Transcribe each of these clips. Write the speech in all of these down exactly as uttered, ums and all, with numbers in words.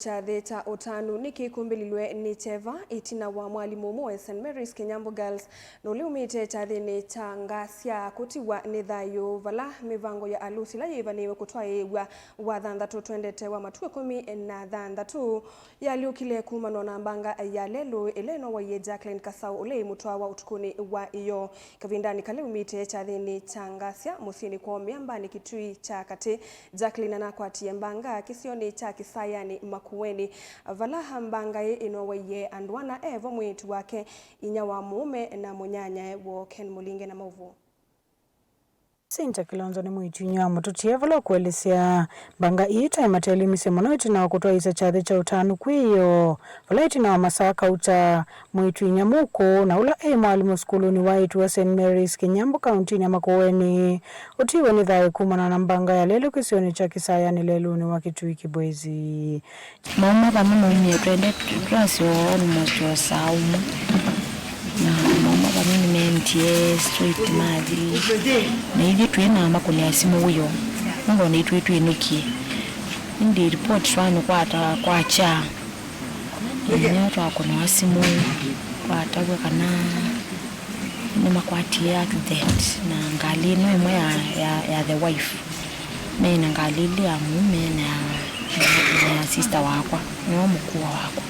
Kyathĩ kya ũtanu nĩkĩkũmbĩlilwe nĩ kyeva ĩtina wa mwalimũ ũmwe wa Saint Mary's Kĩnyambũ Girls na ũla umĩte kyathĩnĩ kya ngasya kũtiwa nĩ thayũ, vala mĩvango ya alusi ĩla yĩvanĩwe kũtwaĩĩw'a wathanthatũ twendete wa matukũ ĩkũmi na thanthatũ yalyũkile kumanwa na mbanga ya lelũ ĩla ĩnowaie Jacqueline Kasaũ ũla ĩ mũtwawa ũtukũnĩ wa ĩyoo. Kavindanĩ kala umĩte kyathĩnĩ kya ngasya mũsyĩnĩ kwoo mĩambanĩ Kitui kya Katĩ, Jacqueline anakwatie mbanga kĩsionĩ kya Kĩsayanĩ Makueni, vala mbanga ĩĩ ĩnowaie andũ ana, e vo mwĩĩtu wake, inyia wa mũũme, na mũnyanyae woo. Ken Mũlinge na maũvoo. Cynthia Kilonzo nĩ mwĩĩtu-inyia wa mũtũtie vala ũkũelesya mbanga ii ta ĩmatelimisye mũno ĩtina wa kũtwaĩĩsya kyathĩ kya ũtanu kwĩ ĩyoo, vala ĩtina wa masaa kauta, mwĩĩtu-inyia mũkũũ na ũla e mwalimũ sukulunĩ wa eĩtu wa Saint Mary's Kĩnyambũ kauntinĩ ya Makueni ũtiwe nĩ thayũ kumana na mbanga ya lelũ kĩsionĩ kya Kĩsayanĩ lelũnĩ wa Kitui Kibwezi. Mauma vamwe maumie twende twasyo almost o saa ũmwe. Na mauma vamwe nĩmeendie straight mathi. Na ithyĩ twĩ na makũnĩa simũ wĩoo. Nũndũ ona itwĩ twĩnũkie. Ĩndĩ report twanũkwata kwakya. Ĩnyia twakũnĩwa simũ, twatavw'a kana nĩmakwatie accident na ngalĩ ĩno ĩmwe ya, ya, ya the wife. Me na ngalĩ ilĩ, ya mũũme na ya, na ya sister wakwa, nĩwe mũkũũ wakwa.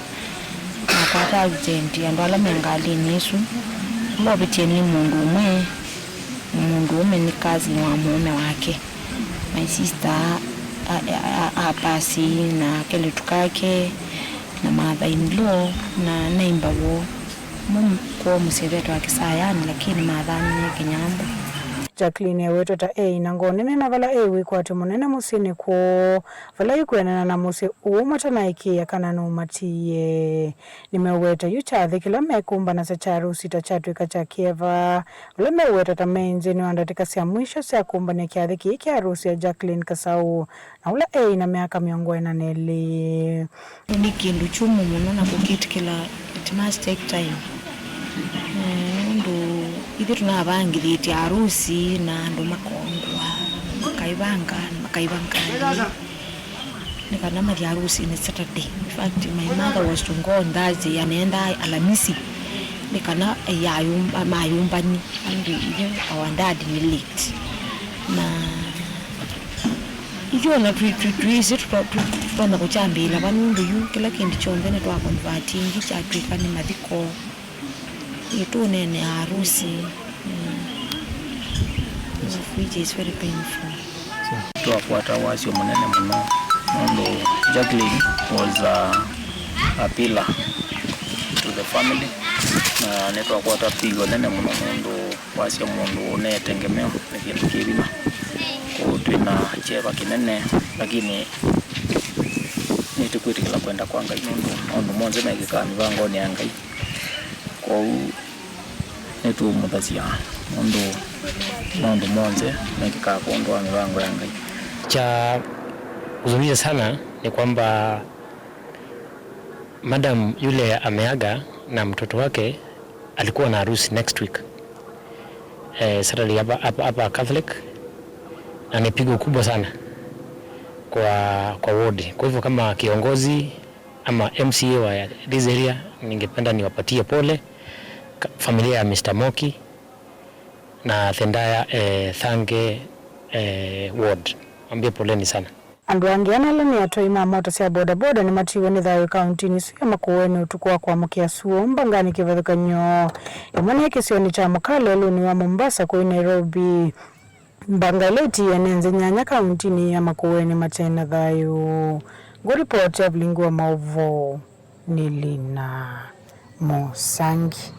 Makwata accident, andũ ala me ngalĩnĩ ĩsu, ũla ũvĩtye nĩ mũndũ ũmwe, mũndũũme nĩ cousin wa mũũme wake. My sister a, a, a, apasi na kelĩtu kake na mother in law na neighbor woo. Mum kwoo mũsyĩ vetwa Kĩsayanĩ, lakini mathamie Kĩnyambũ. Jacqueline ewetwe ta eĩ na ngoo nene na vala e wĩkwatyo mũnene mũsyĩnĩ kwoo, vala ĩkwĩanana na mũsyĩ ũũ matanaĩkĩĩa kana nũmatiie. Nĩmeũweta yu kyathĩ kĩla mekũmbanasya kya arusi ta kyatw'ĩka kya kĩeva, vala meũweta ta me nthĩnĩ wa ndatĩka sya mwisho sya kũmbanĩa kyathĩ kĩĩ kya arusi ya Jacqueline Kasaũ, na ũla eĩ na myaka mĩongo ĩna na ĩlĩ. Nĩ kĩndũ kyũmũ mũno na kũkĩtĩkĩla, it must take time. Eh, nũndũ ithyĩ tũnavangĩthĩtye arusi na andũ makongwa, makaivanga, makaivanga ngalĩ. Nĩ kana mathi arusinĩ Saturday. In fact, my mother was to go on Thursday, aneendaa Alamisi, nĩ kana ayũmba, mayũmbani. Nũndũ ithyĩ our dad nĩ late. Na ithyĩ ona twĩ, twĩ, twĩsĩ tũtonya kũkyambĩĩla va, nũndũ yu kĩla kĩndũ kyonthe nĩtwakonvatingi kyatw'ĩka nĩ mathiko. Ĩĩ, tũũneenea arusi, mm, which is very painful. Twakwata wasyo mũnene mũno, nũndũ Jacqueline was a, a pillar to the family, na nĩtwakwata pigo nene mũno, nũndũ wasya mũndũ ũneetengemeo nĩ kĩndũ kĩ vinya. Kwoou twĩ na kyeva kĩnene, lakini nĩtũkwĩtĩkĩla kwenda kwa Ngai, nũndũ maũndũ monthe mekĩkaa mĩvangonĩ ya Ngai. Kwoou nĩtũũmũthasya nũndũ maũndũ monthe mekĩkaa kwondũ wa mĩvango ya Ngai. Cha huzunisha sana ni kwamba madam yule ameaga na mtoto wake alikuwa na harusi next week, eh, Saturday hapa, hapa, hapa Catholic, na ni pigo kubwa sana kwa, kwa ward. Kwa hivyo kama kiongozi ama M C A wa this area, ningependa niwapatie pole ka-, familia ya Mister Moki na the entire, eh, Thange, eh, ward. Ambie poleni sana. Andũ angĩ ana ala nĩ atwai ma mota sya bodaboda nĩmatiwe nĩ thayũ kauntinĩ ĩsu ya Makueni ũtukũ wa kwamũkĩa suo mbanganĩ kĩvathũkany'o ĩmwe nĩ kĩsionĩ kya Mukale lelũnĩ wa Mombasa kũi Nairobi. Mbanga ĩla ĩtiie ene nthĩ nyanya kauntinĩ ya Makueni mate na thayũ. Ngũripoti ya vilingi wa maũvoo nĩ Lina Mũsangi.